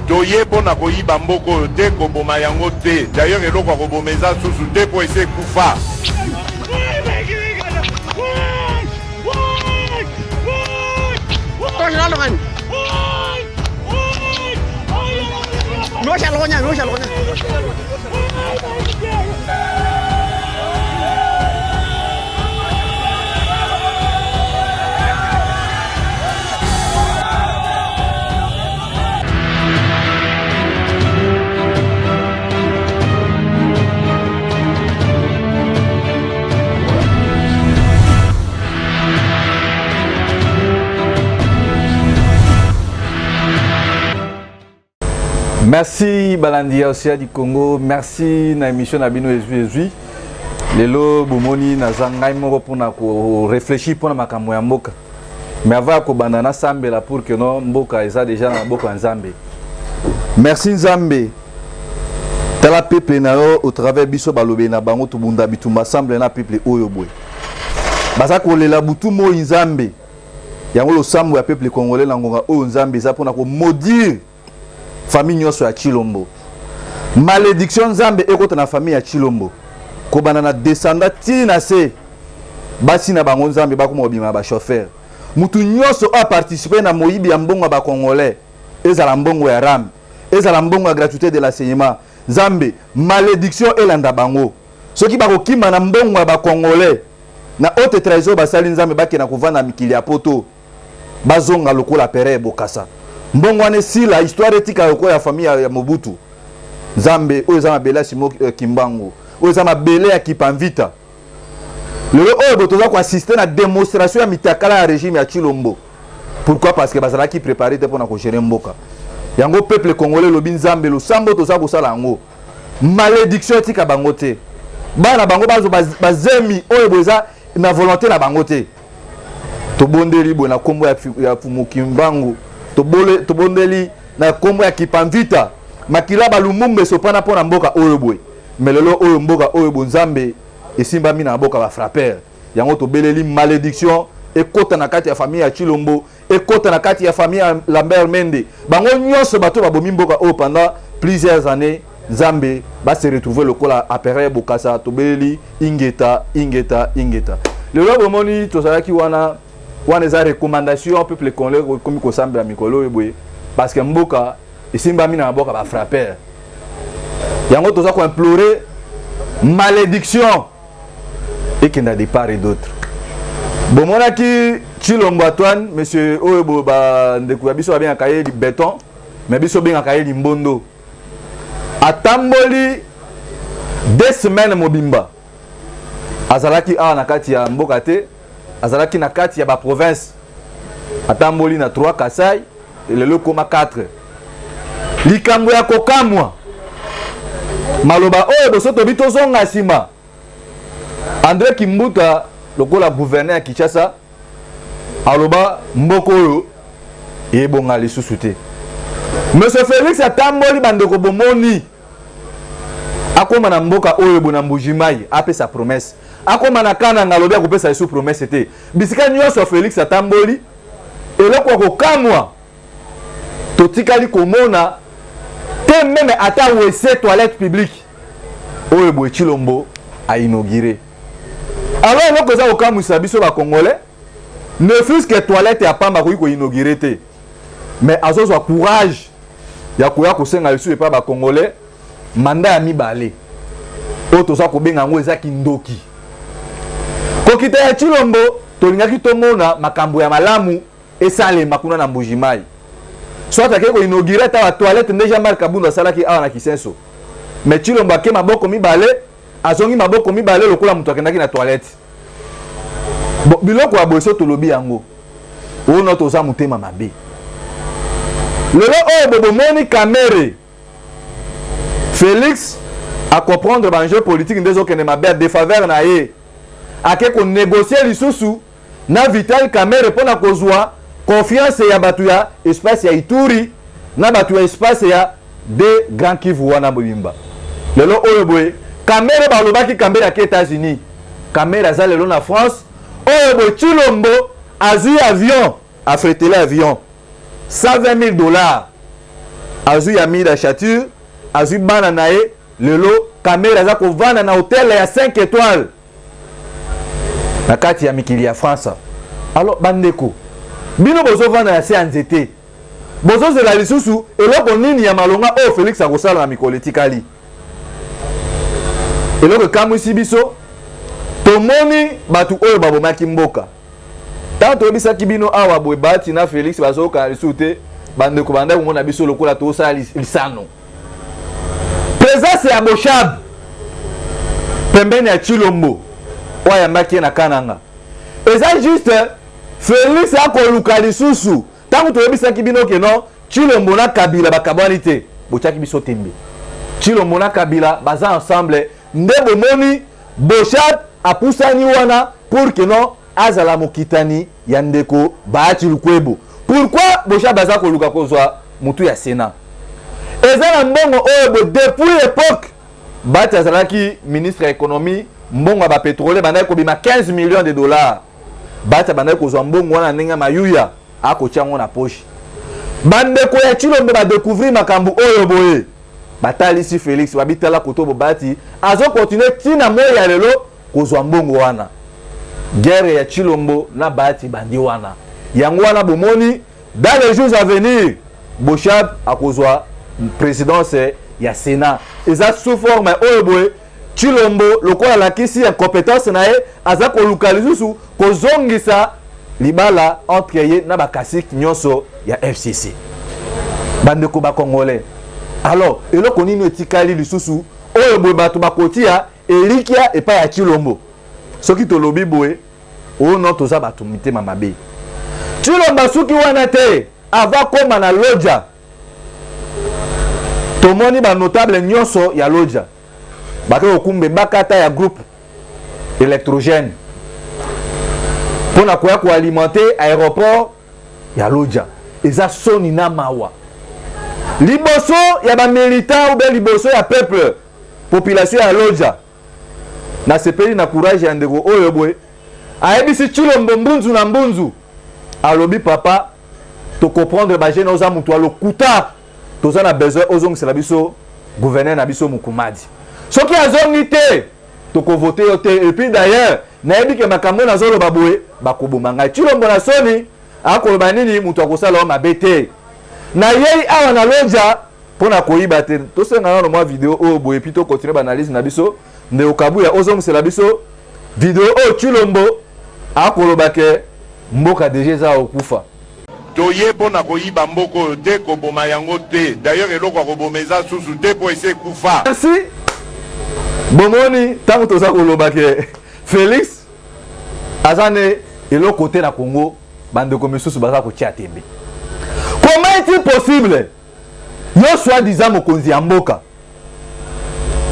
Toye mpo na koyiba mboka oyo te, koboma yango te. D'ailleurs eloko ya koboma eza susu te mpo esi ekufa. Merci balandi ya Océan du Congo, merci na émission na bino ezui ezui. Lelo bomoni naza ngai moko mpona ko réfléchir mpona makambo ya mboka. Mais avant ya kobanda nasambela pour que no mboka eza déjà na maboko ya Nzambe. Merci Nzambe. Tala peuple na yo au travers biso balobeli na bango tobunda bitumba ensemble na peuple oyo boye. Baza kolela butu moi Nzambe. Yango losambo ya peuple congolais na ngonga oyo Nzambe eza mpona ko maudire famille nyonso ya Tshilombo. Malédiction Nzambe ekota na famille ya Tshilombo. Kobanda na descendant ti na se. Basi na bango Nzambe bakoma kobima na ba chauffeur. Mutu nyonso oyo a participer na moyibi ya mbongo ya ba congolais, ezala mbongo ya RAM, ezala mbongo ya gratuité de l'enseignement, Nzambe malédiction elanda bango. Soki bakokima na mbongo ya ba congolais na haute trahison basali Nzambe bakenda kovanda mikili ya poto. Bazonga lokola Pere Bokassa. Mbongo wana esila, histoire etika lokola ya famille ya Mobutu. Nzambe oyo eza mabele ya Simon Kimbangu, oyo eza mabele ya Kipanvita. Lelo oyo bo toza ko assister na démonstration ya mitakala ya régime ya Tshilombo. Pourquoi? Parce que bazalaki préparé te pona ko gérer mboka. Yango peuple congolais lobi Nzambe losambo toza kosala yango. Malédiction etika bango te. Bana bango bazo bazemi oyo boza na volonté na bango te. Tobondeli boye na kombo ya Fumu Kimbangu, tobondeli na kombo ya Kipanvita, makila ba Lumumba esopana mpo na mboka oyo boye. Mais lelo oyo mboka oyo bo Nzambe esimbami na mboka ba frappeur. Yango tobeleli malédiction ekota na kati ya famille ya Tshilombo, ekota na kati ya famille ya Lambert Mende. Bango nyonso bato babomi mboka oyo pendant plusieurs années, Nzambe ba se retrouver lokola appareil Bokassa. Tobeleli ingeta ingeta ingeta. Lelo bomoni tozalaki wana wana eza recommandation peuple congolais komi kosambela mikolo oyo boye parce que mboka esimbami na mboka ba frappeur. Yango toza ko implorer malédiction ekenda de part et d'autre. Bomonaki Tshilombo Antoine, monsieur oyo bo ba ndeko ya biso babengaka ye béton, mais biso bengaka ye limbondo. Atamboli 2 semaines mobimba azalaki awa na kati ya mboka te, azalaki na kati ya ba province. Atamboli na 3 Kasai, lelo ekoma 4. Likambo ya kokamwa, maloba oyo boso tobi tozonga nsima. André Kimbuta lokola gouverneur ya Kinshasa aloba mboka oyo ebonga lisusu te. Monsieur Félix atamboli bandeko bomoni akoma na mboka oyo bona Mbujimayi apesa promesse, akoma na Kananga alobi akopesa lisusu promesse te. Bisika nyonso Félix atamboli, eloko ya kokamwa totikali komona te meme ata WC toilette publique oyo boye Tshilombo a inauguré. Alors eloko eza kokamwisa biso ba Congolais, ne fût-ce que toilette ya pamba akoki ko inaugurer te, mais azozwa courage ya koya kosenga lisusu epai ba Congolais mandat ya mibale oyo toza kobenga yango eza kindoki. Kokita ya Tshilombo tolingaki tomona makambo ya malamu esalema kuna na Mbujimayi, soit ake ko inaugurer ata ba toilette nde Jean-Marc Kabund asalaki awa na Kisenso, mais Tshilombo ake maboko mibale azongi maboko mibale lokola moto akendaki na toilette. Bon, biloko ya boye so tolobi yango oyo toza motema mabe. Lelo oyo bobomoni Kamerhe, Félix a comprendre ba enjeu politique nde ezokende mabe a défaveur na ye, ake ko négocier lisusu na Vital Kamerhe mpona kozwa confiance ya bato ya espace ya Ituri na bato ya espace ya de Grand Kivu wana mobimba. Lelo oyo boye Kamerhe balobaki Kamerhe ake États-Unis, Kamerhe aza lelo na France. Oyo boye Tshilombo azwi avion, afretele avion 120 000 $. Azwi ya Mida Chature, azwi bana na ye. Lelo Kamerhe aza kovanda na hotel ya 5 étoiles na kati ya mikili ya France. Alors bandeko, bino bozovanda na se ya nzete, bozozela lisusu eloko nini ya malonga oyo Félix akosala na mikolo etikali? Eloko ekamwisi biso, tomoni bato oyo babomaki mboka. Ntango toyebisaki bino awa boye, Bahati na Félix bazokana lisusu te, bandeko bandaki komona biso lokola tosala lisano. Présence ya Boshab pembeni ya Tshilombo oyo ayambaki ye na Kananga eza juste Félix akoluka lisusu. Ntango toyebisaki bino ke non, Tshilombo na Kabila bakabwani te, botiaki biso tembe. Tshilombo na Kabila baza ensemble. Nde bomoni Boshab apusani wana pour que non, azala mokitani ya ndeko Bahati Lukwebo. Pourquoi Boshab aza koluka kozwa motu ya Sénat? Eza na mbongo oyo bo depuis époque Bahati azalaki ministre ya économie, mbongo ya bapétrolier bandaki kobima 15 millions de dollars. Bahati abandaki kozwa mbongo wana ndenge mayuya, akotia yango na poche. Bandeko ya Tshilombo badécouvrir makambo oyo boye, batalisi Félix, babitala koto bo Bahati azocontinuer ntina moi ya lelo kozwa mbongo wana. Guerre ya Tshilombo na Bahati bandi wana. Yango wana bomoni, dans les jours à venir, Boshab akozwa présidence ya Sénat. Eza sous forme oyo boye, Tshilombo lokola alakisi ya compétence na ye, aza koluka lisusu kozongisa libala entre ye na bacaciques nyonso ya FCC. Bandeko bacongolais, alors eloko nini etikali lisusu oyo boye bato bakotia elikia epai ya Tshilombo? Soki tolobi boye, oyo no toza bato mitema mabe. Tshilombo asuki wana te. Ava koma na Lodja, tomoni banotable nyonso ya Lodja bake kokumba ebakata ya groupe électrogène mpona koya koalimenter aéroport ya Lodja. Eza soni na mawa liboso ya bamilitant ou bien liboso ya peuple, population ya Lodja. Nasepeli na courage ya ndeko oyo boye ayebisi Tshilombo mbunzu na mbunzu. Alobi: "Papa, tocomprendre bagene, oza moto ya lokuta. Toza na besoin ozongisela biso gouverneur na biso Mukumadi. Soki azongi te, tokovote yo te. Et puis d'ailleurs, nayebi ke makambo nazoloba boye, bakoboma ngai." Tshilombo na soni akoloba nini? Moto akosala yo mabe te. Nayei awa na Lodja mpo na koyiba te. Tosenga nano mwa video oyo boye, puis tocontinuer baanalyse na biso. Ndeko Kabuya, ozongisela biso video oyo Tshilombo akoloba ke mboka déjà eza kokufa. Toye mpo na koyiba mboka oyo te, koboma yango te. D'ailleurs, eloko ya koboma eza susu te mpo esi ekufa. Merci. Bomoni, ntango toza koloba ke Félix aza ne eloko te na Congo, bandeko misusu baza kotia tembe. Comment est-il possible, yo soi-disant mokonzi ya mboka?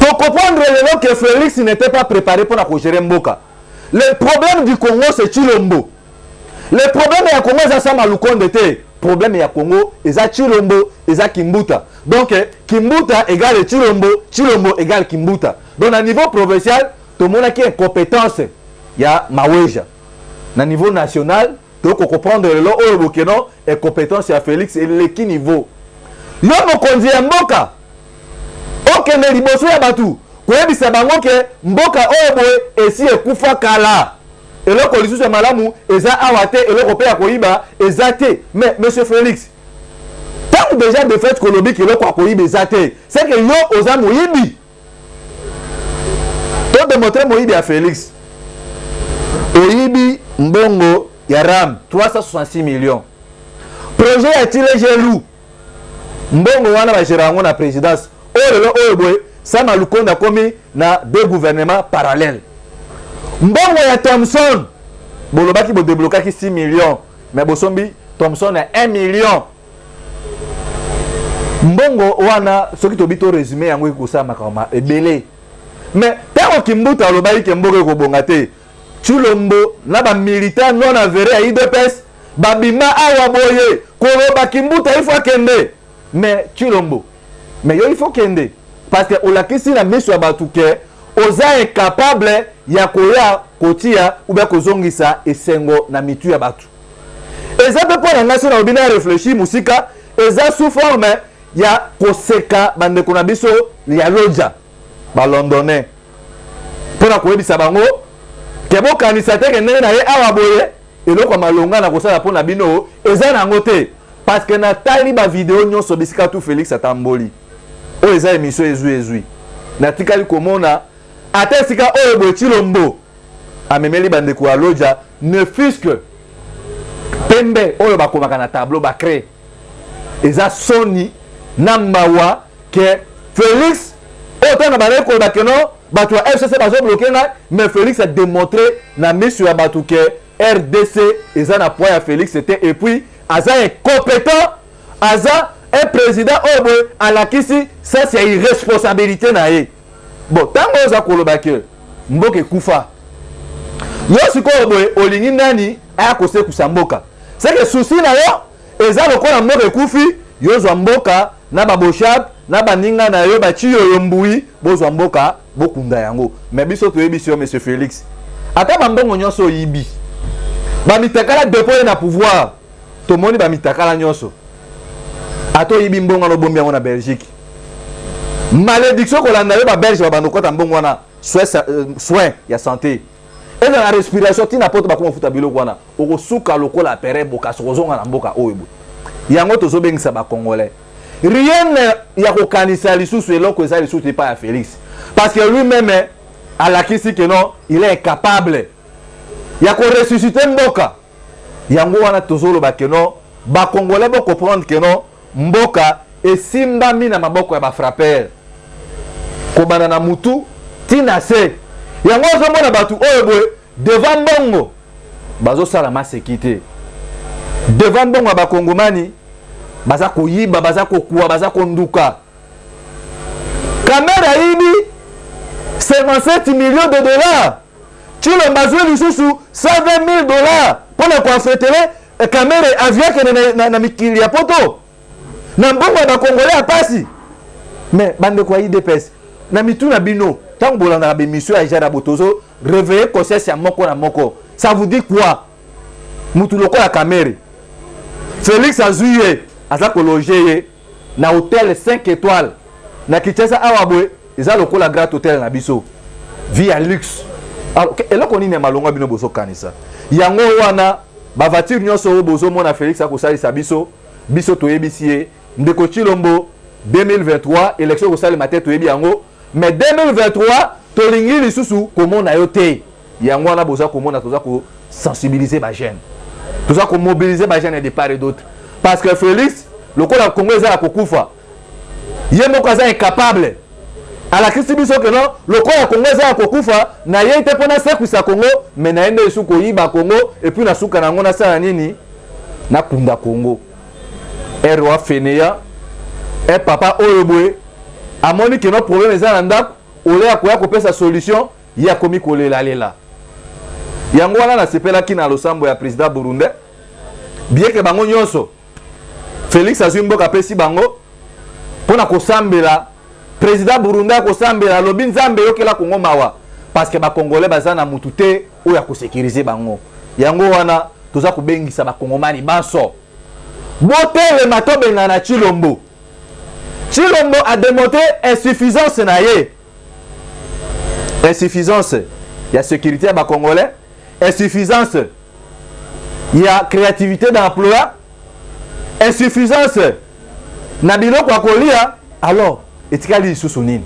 Tocomprendre lelo que Félix n'était pas préparé mpona kogérer mboka. Le problème du Congo, c'est Tshilombo. Le problème ya Congo eza Sama Lukonde te. Problème ya Congo eza Tshilombo, eza Kimbuta. Donc Kimbuta égale Tshilombo, Tshilombo égale Kimbuta. Donc na niveau provincial, tomonaki incompétence ya Maweja. Na niveau national, tokocomprendre lelo oyo bokeno incompétence ya Félix eleki niveau. Yo mokonzi ya mboka, okende liboso ya bato koyebisa bango ke mboka oyo boye esi ekufa kala, eloko lisusu ya malamu eza awa te, eloko mpe ya koyiba eza te. Mais monsieur Félix, ntango déjà de fait kolobi ke eloko ya koyiba eza te, c'est que yo oza moyibi. Todémontrer moyibi ya Félix. Oyibi mbongo ya RAM 366 millions, projet ya Tshilejelu. Mbongo wana bagérer yango na présidence. Oyo lelo oyo boye Sama Lukonde akomi na deux gouvernements parallèles. Mbongo ya Thomson, bolobaki bodeblokaki 6 millions, mais bosombi Thomson ya 1 million. Mbongo wana, soki tobi to résumer yango, ekosala makambo ebele. Mais ntango Kimbuta alobaki ke mboka ekobonga te, Tshilombo na bamilitaire non avéré ya UDPS babima awa boye koloba Kimbuta il faut akende. Mais Tshilombo, mais yo il faut kende, parce que olakisi na miso ya bato ke oza incapable ya koya kotia ou bien kozongisa esengo na mitu ya bato. Eza mpe mpo na ngai, so nalobi na réfléchir mosika, eza sous forme Ya koseka bandeko na biso ya Lodja, Balondonais, mpo na koyebisa bango ke bokanisa te ke ndenge na ye awa boye, eloko ya malonga na kosala mpo na bino eza nango te. Parce que natali bavideo nyonso bisika tu Félix atamboli, oyo eza émission ezwi ezwi, natikali komona ata esika oyo boye Tshilombo amemeli bandeko ya Lodja ne fût-ce que pembe oyo bakomaka na tableau bacraie. Eza soni na mawa ke Félix oyo, ntango bandaki koloba ke non, bato ya FCC bazobloquer ngai, mais Félix a démontré na miso ya bato ke RDC eza na poids ya Félix te. Et puis aza incompétent, aza un président oyo boye alakisi sens ya irresponsabilité na ye. Bon, ntango oyo oza koloba ke mboka ekufa, yo sikoyo boye olingi nani aya kosekusa mboka? Seke souci na yo eza lokola mboka ekufi, yozwa mboka na baboshab na baninga na yo bachiyoyo mbui, bozwa mboka, bokunda yango. Mais biso toyebisi yo, monsieur Félix, ata bambongo nyonso oyibi, bamitakala depuis ye na pouvoir, tomoni bamitakala nyonso, ata oyibi mbongo wana, obombi yango na Belgique, malédiction kolanda yo. Babelge babanda okota mbongo wana, soin ya santé, eza na respiration, ntina poto bakoma kofuta biloko wana. Okosuka lokola pere bokasi, okozonga na mboka oyo boye. Yango tozobengisa Bacongolais, rien ya kokanisa lisusu, eloko eza lisusu epai ya Félix, parce que lui-même alakisi ke non, il est incapable ya koressusciter mboka. Yango wana tozoloba ke non, Bacongolais bocomprendre ke non, mboka esimbami na maboko ya bafrappeur, kobanda na mutu ntina se. Yango ozomona bato oyo boye devant mbongo bazosala maseki te, devant mbongo ya Bakongomani baza koyiba, baza kokuwa, baza konduka. Kamerhe ayibi 57 millions de dollars, Tshilombo azwi lisusu 120 000 $ mpona koaffréter Kamerhe avion akende na mikili ya poto na mbongo ya Bakongolais ya pasi. Mais bandeko ya UDPS, na mitu na bino, ntango bolandaka bémission ya Jara, bo tozo réveiller conscience ya moko na moko. Ça vous dit quoi? Mutu lokola Kamerhe, Félix azwi ye, aza kologer ye na hôtel 5 étoiles na Kinshasa awa boye, eza lokola Grand Hôtel na biso, vie ya luxe. Alors eloko nini ya malonga bino bozokanisa? Yango wana bavoiture nyonso oyo bozomona Félix akosalisa biso, biso toyebisi ye, ndeko Tshilombo, 2023 élection ekosalema te, toyebi yango, mais 2023 tolingi lisusu komona yo te. Yango wana boza komona toza kosensibiliser bajeune, toza komobiliser bajeune de part et d'autre, parce que Félix, lokola Congo eza ya kokufa, ye moko aza incapable. Alakisi biso ke non, lokola Congo eza ya kokufa, na ye te mpo nasekwisa Congo, mais na ye nde esu koyiba Congo, et puis na suka na yango nasala nini? Nakunda Congo. Roi feneya e papa oyo boye amoni ke non, problème eza na ndako, ole ya koya kopesa solution, ye akomi kolelalela. Yango wana nasepelaki na losambo ya président burundais, bien ke bango nyonso Félix azwi mboka apesi bango mpona kosambela. Président burundais akosambela, alobi: "Nzambe, eyokela Kongo mawa", parce que Bacongolais baza na mutu te oyo akosécuriser bango. Yango wana toza kobengisa Bakongomani banso, botelema, tobengana na Tshilombo. Tshilombo adémontré insuffisance na ye, insuffisance ya sécurité ya Bacongolais, insuffisance ya créativité d'emploi, insuffisance na biloko ya kolia. Alors etikali lisusu nini?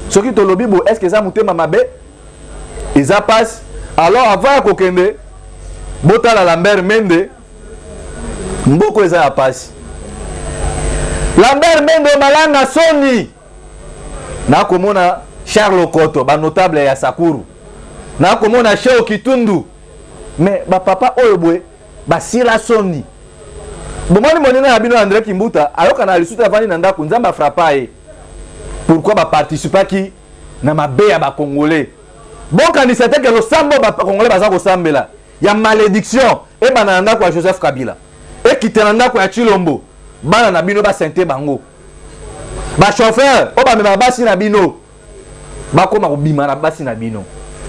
Soki tolobi bo, est ce que eza motema mabe? Eza pasi. Alors avant ya kokende, botala Lambert Mende. Mboko eza ya pasi. Lambert Mende Malanga, soni nakomona Charles Okoto, banotable ya Sakuru, nakomona Sheo Kitundu, mais bapapa oyo boye basila soni. Bomoni moninga na bino André Kimbuta ayokana lisusu, avandi na ndako, Nzambe afrapper ye. Pourquoi baparticipaki na mabe ya Bacongolais? Bokanisa te ke losambo Bacongolais baza kosambela ya malédiction ebanda na ndako ya Joseph Kabila, ekite na ndako ya Tshilombo. Bana na bino basente bango, bachauffeur oyo bamemaka basi na bino bakóma kobima na basi na bino,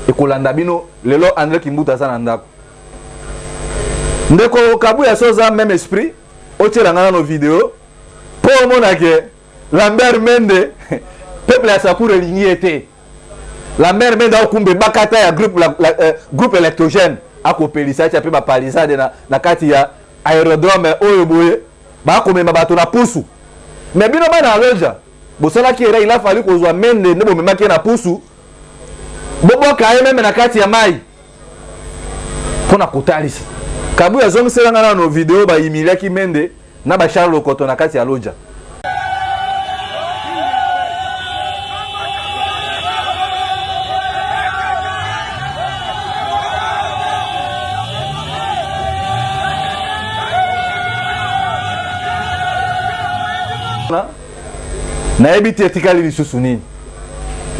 ekolanda bino. Lelo André Kimbuta aza na ndako. Ndeko Kabuya, so oza même esprit, otiela nga nano video mpo omona ke Lambert Mende, peuple ya Sankuru elingi ye te. Lambert Mende akokumba ebakata ya groupe, la, la, groupe électrogène, akopelisa atia mpe bapalisade na kati ya aérodrome oyo boye bakomema bato na pusu. Mais bino bana ya Lodja bosalaki erreur, il a fallu kozwa Mende nde bomemaki ye na pusu, boboka ye meme na kati ya mai mpona kotalisa. Kabuya azongiselanga nano video bahumiliaki Mende na ba Charles Lokoto na kati ya Lodja. Nayebi te etikali lisusu nini.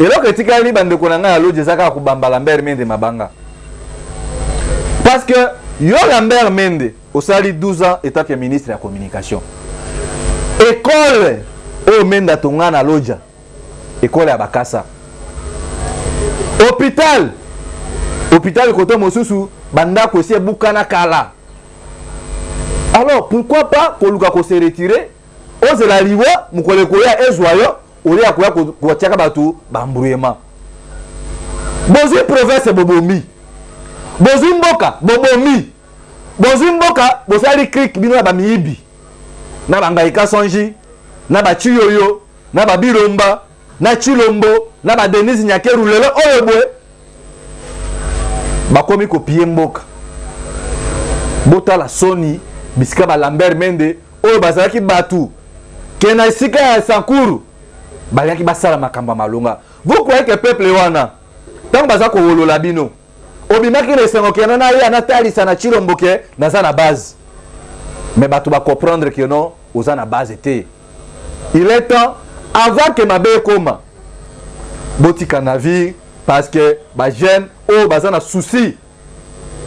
Eloko etikali bandeko na ngai ya Lodja eza kaka kobamba Lambert Mende mabanga. Parce que yo Lambert Mende osali 12 ans étant que ministre ya communication. École oyo Mende atonga na Lodja, école ya Bakasa. Hôpital, hôpital koto mosusu bandako esi ebukana kala. Alors pourquoi pas koluka ko se retirer, ozela liwa mokolo ekoya ezwa yo, olia ya koya kotiaka bato ba embrouillement. Bozwi province bobomi, bozwi mboka bobomi, bozwi mboka bosali clique bino na bamiyibi na bangaika sonji na bachiyoyo na babilomba na Tshilombo na ba Denise Nyakeru. Lelo oyo boye bakomi kopie mboka. Botala soni bisika ba Lambert Mende oyo bazalaki batu ke na esika ya Sankuru balingaki basala makambo ya malonga. Vous croyez que peuple wana ntango baza kowolola bino, obimaki na esengo ke na ya natalisa na Tshilombo ke naza na base, mais bato ba comprendre que non, oza na base te. Il est temps, avant que mabe ekoma, botika navire, parce que ba jeune oyo baza na souci.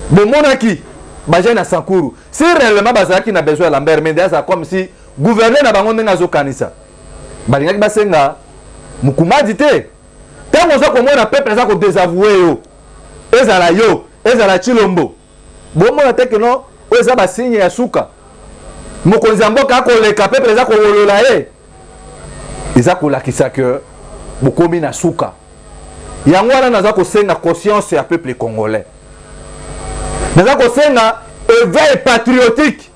Bomonaki ba jeune ya Sankuru, si réellement bazalaki na besoin ya Lambert Mende aza comme si gouverneur na bango ndenge azokanisa, balingaki basenga Mukumadi te. Ntango oza komona peuple aza kodésavouer yo, ezala yo ezala Tshilombo, bomona te que non, oyo eza basigne ya suka. Mokonzi ya mboka akoleka, peuple eza kowolola ye, eza kolakisa que bokomi na suka. Yango wana naza kosenga conscience ya peuple congolais, naza kosenga éveil patriotique.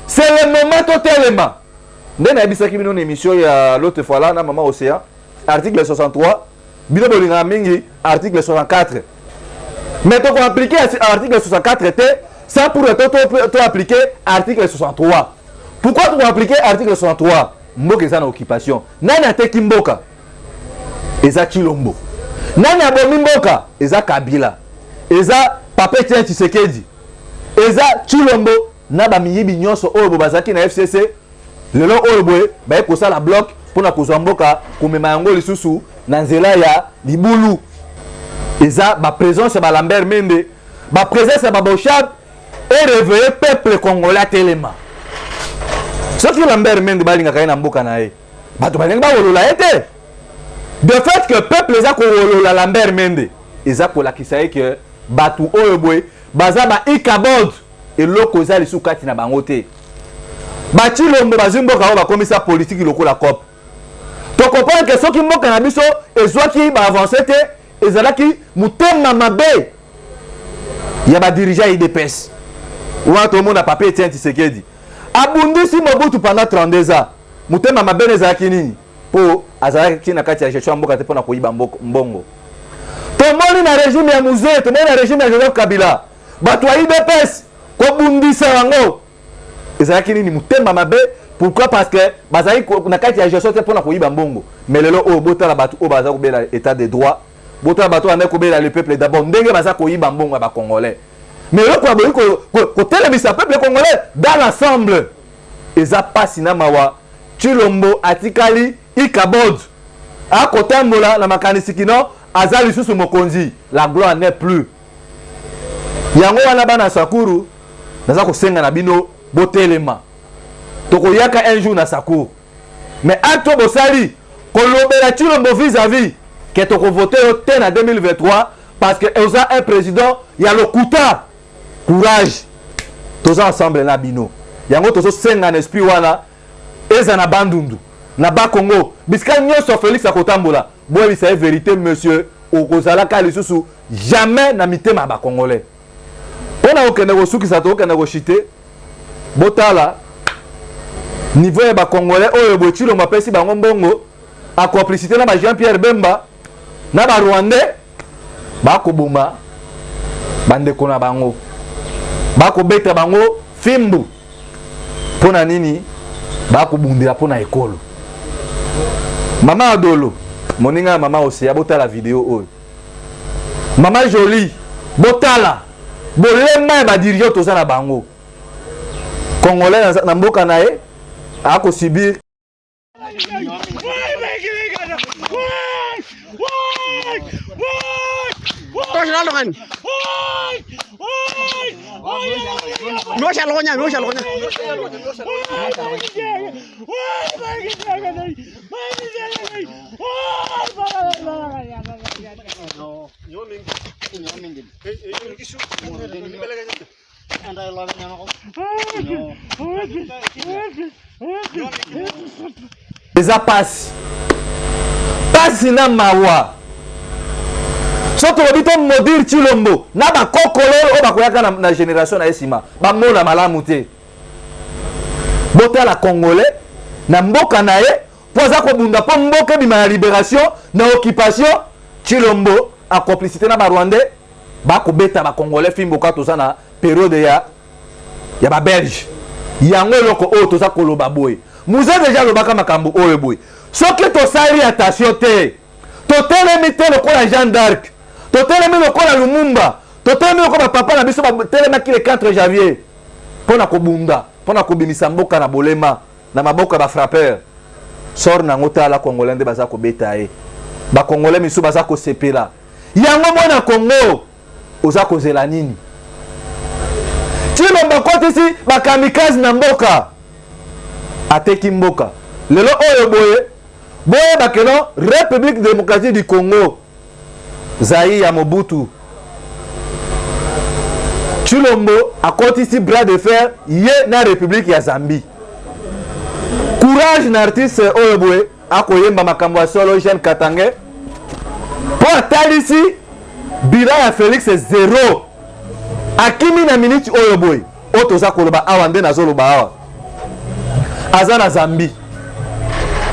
C'est le moment totelema. Nde nayebisaki bino na émission ya l'autre fois là na mama Océan, article 63, bino bolingaka mingi article 64, mais tokoappliquer article 64 te sans pour autant to appliquer article 63. Pourquoi tokoappliquer article 63? Mboka eza na occupation. Nani ateki mboka? Eza Tshilombo. Nani abomi mboka? Eza Kabila, eza Papa Etienne Tshisekedi, eza Tshilombo na bamiyibi nyonso oyo bo bazalaki na FCC. Lelo oyo boye baye kosala bloc mpona kozwa mboka, komema yango lisusu na nzela ya libulu. Eza ba présence ya ba Lambert Mende, ba présence ya ba Boshab e réveiller peuple congolais atelema. Soki Lambert Mende balingaka ye na mboka na ye, bato balingi bawolola ye te. De fait que peuple eza kowolola Lambert Mende, eza kolakisa ye ke bato oyo boye baza ba ikabod, eloko eza lisusu kati na bango te. Ba Tshilombo bazwi mboka oyo bakomisa politiki lokola cop. Tocomprendre ke soki mboka na biso ezwaki ba avance te, ezalaki motema mabe ya ba dirigeant ya UDPS. Wana tomona Papa Etienne Tshisekedi abundisi Mobutu pendant 32 ans. Motema mabe ezalaki nini? Po azalaki na kati ya gestion ya mboka te mpona koyiba mbongo. Tomoni na régime ya Mzee, tomoni na régime ya Joseph Kabila, bato ya UDPS kobundisa yango ezalaki nini? Motema mabe. Pourquoi? Parce que bazalaki na kati ya gestion te mpona koyiba mbongo. Mais lelo oyo botala bato oyo baza kobela état de droit, botala bato oyo bandaki kobela le peuple d'abord, ndenge baza koyiba mbongo ya bacongolais. Mais eloko ya boyi kotelemisa peuple congolais dans l'ensemble eza pasi na mawa. Tshilombo atikali ikabod, akotambola na makanisi kino aza lisusu mokonzi, la gloire n'est plus. Yango wana bana Sankuru naza kosenga na bino botelema. Tokoyaka un jour na Sankuru, mais acte bosali kolobela Tshilombo vis-à-vis ke tokovote yo te na 2023 parce que oza un président ya lokuta. Courage, toza ensemble na bino. Yango tozosenga na esprit wana eza na Bandundu. Na Bas-Congo, bisika nyonso Félix akotambola, boyebisa ye vérité: monsieur, okozalaka lisusu jamais na mitema ya Bacongolais. Mpo na kokende kosukisa, tokokende koshite. Botala niveau ya Bacongolais oyo boye. Tshilombo apesi bango mbongo a complicité na ba Jean Pierre Bemba na Barwandais. Bakoboma bandeko na bango, bakobeta bango fimbu. Mpo na nini? Bakobundela mpo na ekolo. Mama Adolo, moninga ya mama Oseya, botala video oyo. Mama Jolie, botala bolema ya badirigeants toza na bango. Congolais na mboka na ye akosubir. Eza pasi, pasi na mawa. So tolobi to maudire Tshilombo na bakokolo oyo bakoyaka na génération na ye nsima, bamona malamu te. Botala Congolais na mboka na ye, mpo aza kobunda mpo mboka ebima na libération na occupation. Tshilombo a complicité na Barwandais, bakobeta Bacongolais fimbo. Ka toza na période ya Babelge. Yango eloko oyo toza koloba boye, Mzee déjà alobaka makambo oyo boye: soki tosali attention te, totelemi te lokola Jeanne d'Arc, totelemi lokola Lumumba, totelemi lokola bapapa na biso batelemaki le 4 janvier mpo na kobunda, mpo na kobimisa mboka na bolema, na maboko ya bafrappeur, sort nango tala, Congolais nde baza kobeta ye, Bacongolais misusu baza kosepela yango. Mwana Congo, oza kozela nini? Tshilombo akotisi bakamikaze na mboka, ateki mboka. Lelo oyo boye, boyeba que non, République démocratique du Congo, Zaïre ya Mobutu, Tshilombo akotisi bras de fer ye na République ya Zambie. Courage na artiste oyo boye akoyemba makambo ya solo, Jeune Katange, mpo atalisi bilan ya Félix zéro. Akimi na miniti oyo boye oyo toza koloba awa. Nde nazoloba awa, aza na Zambie.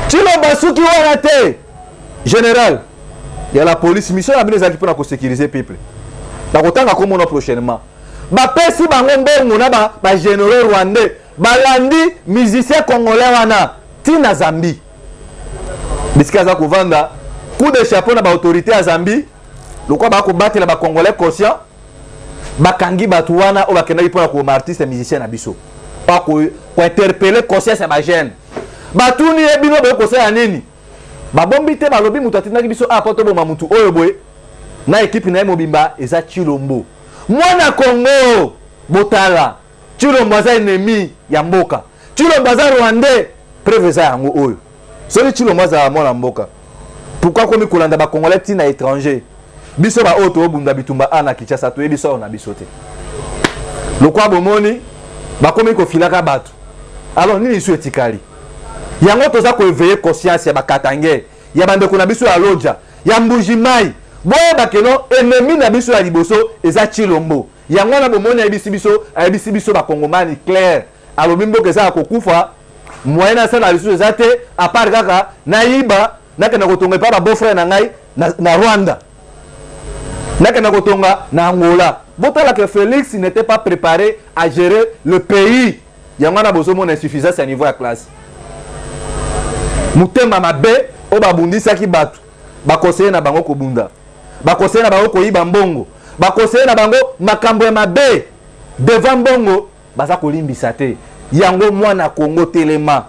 Tshilombo asuki wana te. Général ya la police, mission na bino ezalaki mpona kosécuriser peuple. Nakotanga komona prochainement. Bapesi bango mbongo na bagénéraux rwandais, balandi musicien congolais wana ntina Zambie bisika aza kovanda. Coup de chapeau na baautorité ya Zambie, lokola bakobatela Bacongolais conscient, bakangi bato wana oyo bakendaki mpona koboma artiste musicien na biso, kointerpeller conscience ya bajeune. Batuni ye: bino boye kosala nini? Babombi te, balobi: moto atindaki biso a po toboma motu oyo boye na ekipe na ye mobimba eza Tshilombo. Mwana Congo, botala, Tshilombo aza ennemi ya mboka, Tshilombo aza Rwandais, preuve eza yango oyo. Soki Tshilombo azala mwana mboka, pourquoi komi kolanda Bacongolais ntina étranger? Biso baoyo toobunda bitumba a na Kinshasa, toyebi sort na biso te. Lokwa bomoni bakomi kofilaka bato, alors nini lisu etikali? Yango toza koéveiller conscience ya Bakatangais, ya bandeko na biso ya Lodja, ya Mbuji-Mayi. Boyeba que non, ennemi na biso ya liboso eza Tshilombo. Yango wana bomoni ayebisi biso, ayebisi biso Bakongomani clair, alobi mboka eza ya kokufa, moyen nasala lisusu eza te à part kaka nayiba, nakenda kotonga epa babeau frère na ngai na Rwanda, nakenda kotonga na Angola. Botala que Félix n'était pas préparé à gérer le pays. Yango wana bozomona insuffisance ya niveau ya classe, motema mabe oyo babundisaki bato, baconseiller na bango kobunda, baconseiller na bango koyiba mbongo, baconseiller na bango makambo ya mabe. Devant mbongo baza kolimbisa te. Yango mwana Kongo, telema.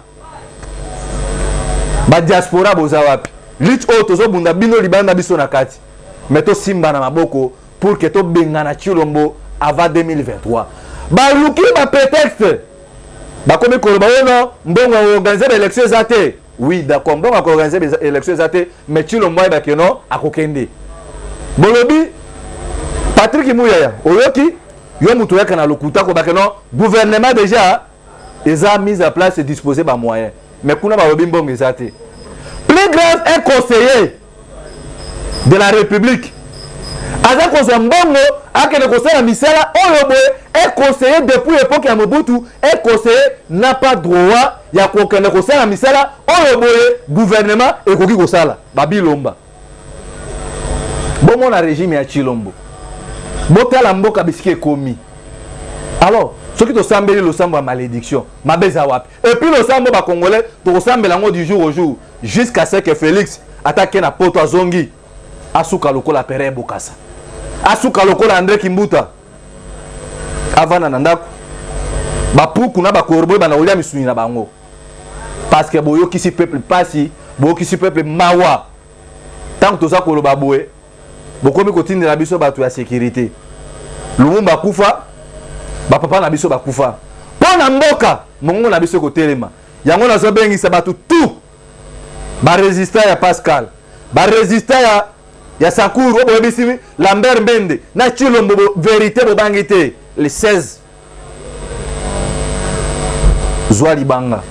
Badiaspora, boza wapi? Lutte oyo tozobunda, bino libanda, biso na kati, mais tosimba na maboko pour que tobengana Tshilombo avant 2023. Baluki baprétexte, bakomi koloba oyo mbongo ya koorganiser baélection eza te. Oui, d'accord, mbongo ya koorganiser baélection eza te, mais Tshilombo ayebaki no akokende. Bolobi Patrick Muyaya, oyoki yo moto oyaka na lokuta kobake no gouvernement déjà eza mise à place, disposer bamoyen. Mais kuna balobi mbongo eza te. Plus grave, un conseiller de la République aza kozwa mbongo akende kosala misala oyo boye. Un conseiller depuis époque ya Mobutu, un conseiller n'a pas droit ya kokende kosala misala oyo boye gouvernement ekoki kosala. Babilomba, bomona régime ya Tshilombo, botala mboka bisika ekomi. Alors soki tosambeli losambo ya malédiction, mabe eza wapi? Et puis losambo, Bacongolais, tokosambela yango du jour au jour jusqu'à ce que Félix atake na poto, azongi, asuka lokola Pere Bokasa, asuka lokola André Kimbuta, avanda na ndako, bapuku na bacorbeau bana kolia misuni na bango, parce que boyokisi peuple mpasi, boyokisi peuple mawa. Ntango toza koloba boye, bokomi kotindela biso bato ya sécurité. Lumumba akufa, bapapa na biso bakufa mpo na mboka. Mongongo na biso ekotelema. Yango nazobengisa bato tout, barésistant ya Pascal, barésistant ya Sankuru, oyo boyebisi Lambert Mende na Tshilombo vérité, bobangi te. Le 16, zwa libanga,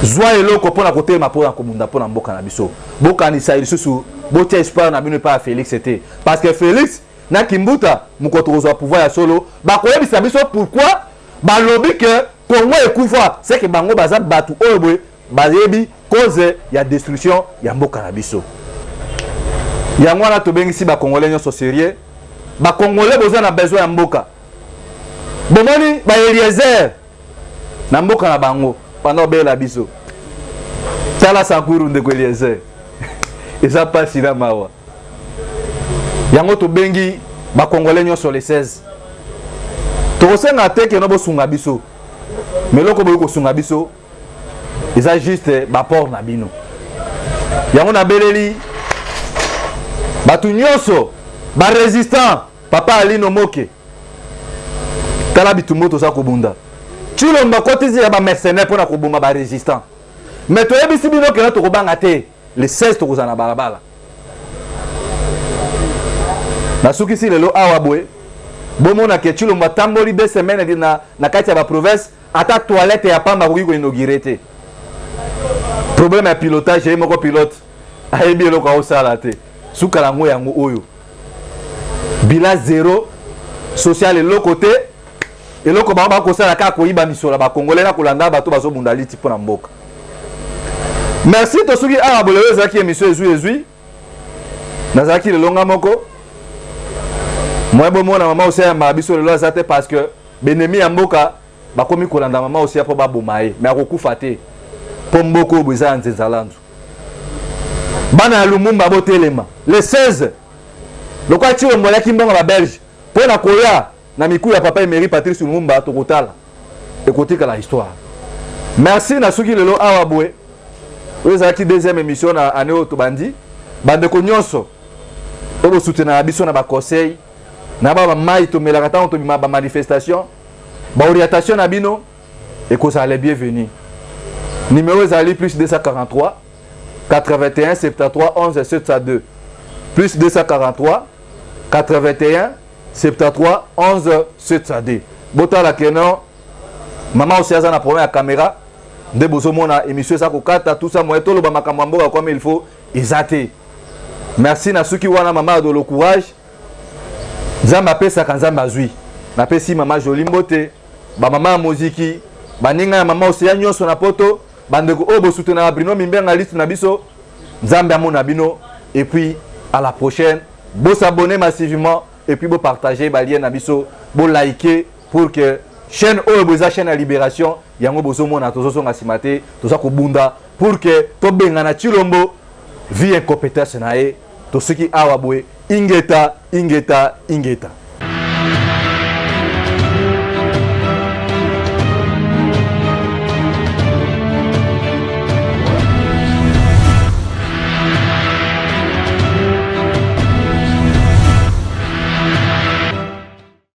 zwa eloko mpona kotelema, mpona kobunda mpona mboka na biso. Bokanisa lisusu, botia espoir na bino epai ya Félix te, parce que Félix na Kimbuta, mokolo tokozwa pouvoir ya solo, bakoyebisa biso pourquoi balobi ke Congo ekufa. C'est que bango baza bato oyo boye bayebi cause ya destruction ya mboka na biso. Yango wana tobengisi Bacongolais nyonso sérieux. Bacongolais, boza na besoin ya mboka. Bomoni baEliezer na mboka na bango pendant obeyela biso. Tala Sankuru, ndeko Eliezer, eza mpasi na mawa. Yango tobengi Bacongolais nyonso, le 16 tokosenga te keno bosunga biso, mais eloko boyi kosunga biso eza juste baapport na bino. Yango nabeleli bato nyonso, barésistant, papa Alino Moke, tala bitumba toza kobunda. Tshilombo akotisi ya bamercenaire mpona koboma barésistant, mais toyebisi bino kena tokobanga te. Le 16 tokozala na balabala. Nasukisi lelo awa boye. Bomona ke Tshilombo atamboli 2 semaines na kati ya baprovince, ata toilette ya pamba akoki koinaugurer te. Problème ya pilotage, ye moko pilote ayebi eloko aosala te. Suka yango, yango oyo bila zéro social, eloko te. Eloko bango bakosala kaka koyiba misolo ya Bakongolais na kolanda bato bazobunda liti mpo na mboka. Merci, tosuki awa. Bolelo ezalaki émission Ezwi Ezwi. Nazalaki lelonga moko moye. Bomona mama Osia yambaka biso lelo aza te, parce que benemi ya mboka bakomi kolanda mama Osia mpo baboma ye. Mais akokufa te, mpo mboka oyo bo eza ya nzenzalandu. Bana ya Lumumba, botelema le 16. Lokola Tshilombo aliaki mbongo Babelge mpo na koya na miku ya papa Emery Patrice Lumumba, tokotala, ekotikala histoire. Merci, nasuki lelo awa boye. Oyo ezalaki deuxième émission na année oyo tobandi. Bandeko nyonso oyo bosoutenaka biso na baconseil na ba bamai tomelaka ntango tobima bamanifestation, baorientation na bino ekozala le bienvenu. Numéro ezali plus 243 81 73 11 702, plus 243 81 73 11 702. Botala keno mama osi aza na problème ya caméra, nde bozomona émission eza kokata tout ça. Moye toloba makambo ya mboka comme il faut eza te. Merci, na suki wana. Mama Adolo, courage. Nzambe apesaka, Nzambe azwi. Napesi mama Joli mbote, bamama ya moziki, baninga ya mama Oseya nyonso na poto, bandeko oyo bosutenaka Bruno Mimbenga, liste na biso. Nzambe amona bino et puis à la prochaine. Bosabonner massivement et puis bopartager balien na biso, bolike pour que chaîne oyo bo eza chaîne ya libération. Yango bozomona, tozozonga nsima te, toza kobunda pour que tobengana Tshilombo vi incompétence na ye. Tosuki awa boye. Ingeta, ingeta, ingeta.